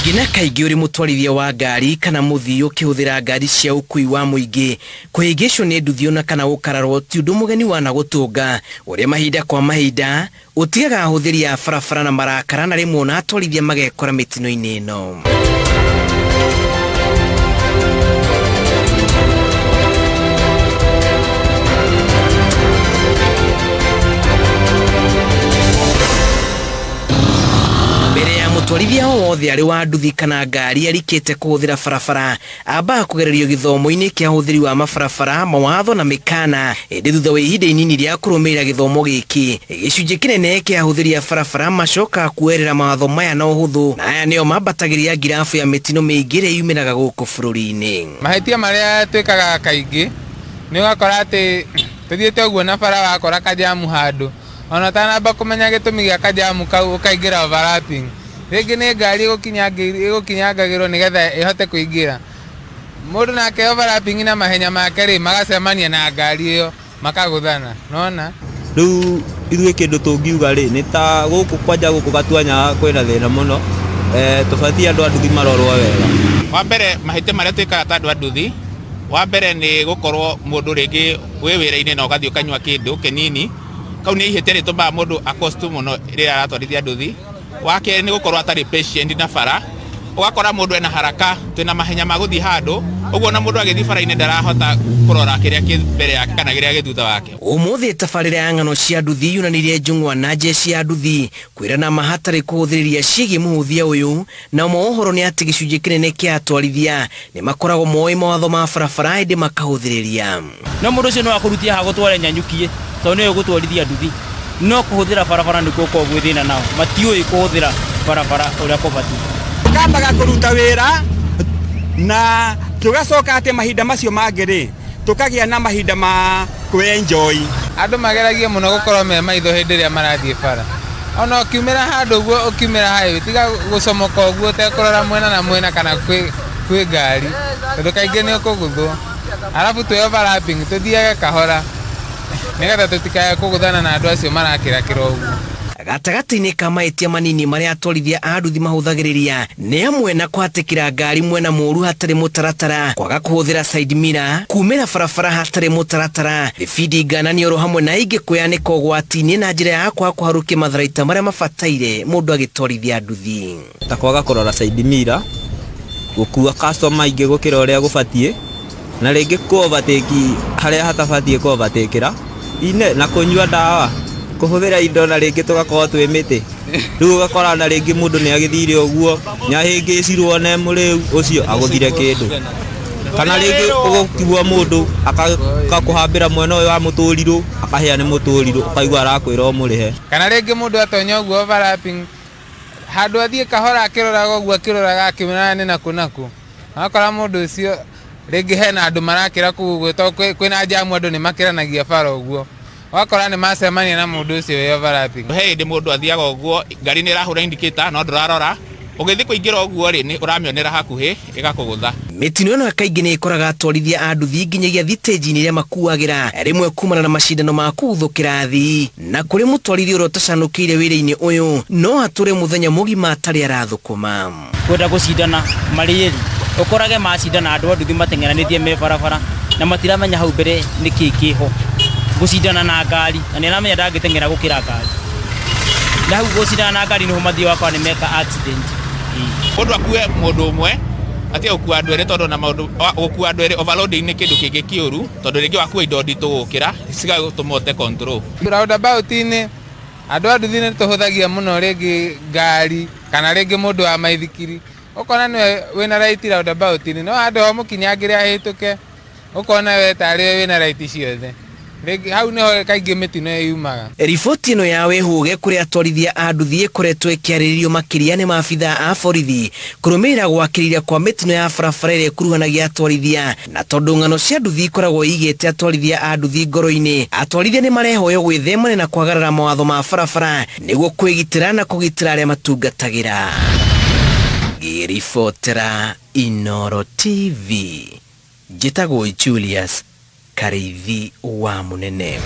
Kaingĩ na kaingĩ ũrĩ mũtwarithia wa ngari kana mũthii ũkĩhũthĩra ngari cia ũkui wa mũingĩ, kũhĩngĩcwo nĩ nduthi ona kana gũkararwo ti ũndũ mũgeni wanagũtũnga, ũrĩa mahinda kwa mahinda ũtigaga ahũthĩri a barabara na marakara na rĩmwe ona atwarithia magekora mĩtino-inĩ ĩno. Mbere ya mũtwarithia o wothe arĩ wa nduthi kana ngari arikĩte kũhũthĩra barabara, ambaga kũgererio gĩthomo-inĩ kĩa ũhũthĩri wa mabarabara, mawatho na mĩkana. Ĩndĩ thutha wa ihinda inini rĩa kũrũmĩrĩra gĩthomo gĩkĩ, gĩcunjĩ kĩnene kĩa ahũthĩri a barabara macokaga kuoerera mawatho maya na ũhũthũ, na aya nĩo mambatagĩria ngirabu ya mĩtino mĩingĩ ĩrĩa yumĩraga gũkũ bũrũri-inĩ. Mahĩtia marĩa twĩkaga kaingĩ nĩ ũgakora atĩ tũthiĩte ũguo na bara wakora kajamu handũ, ona ũtanamba kũmenya gĩtũmi gĩa kajamu kau ũkaingĩra overlapping. Rĩngĩ nĩ ngari ĩgũkinyangagĩrwo nĩgetha ĩhote kũingĩra. Mũndũ nake overlapping na mahenya make rĩ, magacemania na ngari ĩyo makagũthana, nĩwona? Rĩu ithuĩ kĩndũ tũngiuga rĩ, nĩ ta gũkũ kwanja gũkũ Gatuanyaga kwĩna thĩna mũno, tũbatiĩ andũ a nduthi marorwo wega. Wa mbere mahĩtia marĩa twĩkaga ta andũ a nduthi, wa mbere nĩ gũkorwo mũndũ rĩngĩ wĩ wĩra-inĩ na ũgathiĩ ũkanyua kĩndũ kĩnini, kau nĩ ihĩtia rĩtũmaga mũndũ a cost mũno rĩrĩa aratwarithia nduthi. Wa kerĩ nĩ gũkorwo atarĩ patient na bara, ũgakora mũndũ ena haraka, twĩna mahenya ma gũthiĩ handũ, ũguo ona mũndũ agĩthiĩ bara-inĩ ndarahota kũrora kĩrĩa kĩ mbere yake kana kĩrĩa gĩ thutha wake. Ũmũthĩ tabarĩra ya ng'ano cia nduthi yunanirie njũng'wa na njeci ya nduthi kwĩrana ma hatarĩ kũhũthĩrĩria ciĩgiĩ mũhũthia ũyũ, na ũmwe wa ũhoro nĩ atĩ gĩcunjĩ kĩnene kĩa atwarithia nĩ makoragwo moĩ mawatho ma barabara ĩndĩ makahũthĩrĩria. No mũndũ ũcio no akũrutie haha agũtware Nyanyukiĩ tondũ nĩoĩ gũtwarithia nduthi, no kũhũthĩra barabara nĩkuo gũkoragwo gwĩ thĩna nao, matiũĩ kũhũthĩra barabara ũrĩa kũbatiĩ. Tũkambaga kũruta wĩra na tũgacoka atĩ mahinda macio mangĩ rĩ, tũkagĩa na mahinda ma kwĩ enjoy. Andũ mageragie mũno gũkorwo me maitho hĩndĩ ĩrĩa marathiĩ bara. Ona ũkiumĩra handũ ũguo ũkiumĩra highway tiga gũcomoka ũguo ũtekũrora mwena na mwena kana kwĩ ngari tondũ kaingĩ nĩ ũkũgũthwo. Arabu twĩ overlapping tũthiage kahora nĩgetha tũtikae kũgũthana na andũ acio marakĩrakĩra ũguo. Gatagatĩ-inĩ ka mahĩtia manini marĩa atwarithia a nduthi mahũthagĩrĩria nĩ hamwe na kũhatĩkĩra ngari mwena mũũru hatarĩ mũtaratara, kwaga kũhũthĩra side mirror, kuumĩra barabara hatarĩ mũtaratara, thibindi ngananie oro hamwe na ingĩ kwĩyanĩka ũgwati-inĩ na njĩra ya kwaga kũharũkia matharaita marĩa mabataire mũndũ agĩtwarithia nduthi. Ta kwaga kũrora side mirror, gũkua customer aingĩ gũkĩra ũrĩa gũbatiĩ, na rĩngĩ kũ overtake harĩa hatabatiĩ kũ overtake ĩra, na kũnyua ndawa, kũhũthĩra indo na rĩngĩ tũgakorwo twĩ mĩtĩ, rĩu ũgakora na rĩngĩ mũndũ nĩ agĩthire ũguo, nĩ ahĩngĩcirwo na e mũrĩu, ũcio agũthire kĩndũ. Kana rĩngĩ ũgũkua mũndũ agakũhambĩra mwena ũyũ wa mũtũrirũ, akahĩa nĩ mũtũrirũ, ũkaigua arakwĩra ũmũrĩhe. Kana rĩngĩ mũndũ atonya ũguo overlapping, handũ athiĩ kahora akĩroraga ũguo akĩroraga akĩmenyaga nĩ nakũ nakũ, ũgakora mũndũ ũcio rĩngĩ hena andũ marakĩra kũu ũguo tondũ kwĩna njamu andũ nĩ makĩranagia bara ũguo, ũgakora nĩ macemania na mũndũ ũcio wĩ overlapping. He hĩndĩ mũndũ athiaga ũguo ngari nĩ ĩrahũra indicator no ndũrarora, ũgĩthiĩ kũingĩra ũguo rĩ, nĩ ũramĩonera hakuhĩ ĩgakũgũtha. Mĩtino ĩno kaingĩ nĩ ĩkoraga atwarithia a nduthi nginyagia thitĩnji-inĩ iria makuagĩra, rĩmwe kumana na macindano ma kũguthũkĩra athii. Na kũrĩ mũtwarithia ũrĩa ũtacanũkĩire wĩra-inĩ ũyũ, no atũre mũthenya mũgima atarĩ arathũkũma. Kwenda gũcindana marĩ erĩ, ũkorage macindana andũ a nduthi mateng'eranĩtie me barabara na matiramenya hau mbere nĩkĩ kĩho. Gũcindana na ngari, na nĩ aramenya ndangĩteng'era gũkĩra ngari. Na hau gũcindana na ngari nĩho mathiaga ũgakora nĩ meka accident. Mũndũ akue mũndũ ũmwe atige gũkua andũ erĩ tondũ ona maũndũ gũkua andũ erĩ overloading nĩ kĩndũ kĩngĩ kĩũru tondũ rĩngĩ wakua indo nditũ gũkĩra cigatũma ũte control. Roundabout-inĩ andũ a nduthi nĩ tũhũthagia mũno rĩngĩ ngari kana rĩngĩ mũndũ wa maithikiri, ũkona nĩwe wĩna right roundabout-inĩ no handũ ha ũmũkinyangĩre ahĩtũke ũkona we tarĩ we wĩna right ciothe. Rĩngĩ hau nĩho kaingĩ mĩtino yumaga. Riboti ĩno ya wĩhũge kũrĩ atwarithia a nduthi ĩkoretwo ĩkĩarĩrĩrio makĩria nĩ maabithaa a borithi kũrũmĩrĩra gwakĩrĩria kwa mĩtino ya barabara ĩrĩa ĩkuruhanagia atwarithia. Na tondũ ng'ano cia nduthi ikoragwo igĩte atwarithia a nduthi ngoro-inĩ, atwarithia nĩ marehoywo gwĩthemana na kwagarara mawatho ma barabara nĩguo kwĩgitĩra na kũgitĩra arĩa matungatagĩra. Ngĩribotera Inooro TV, njĩtagwo Julius Karĩithi wa Mũnene.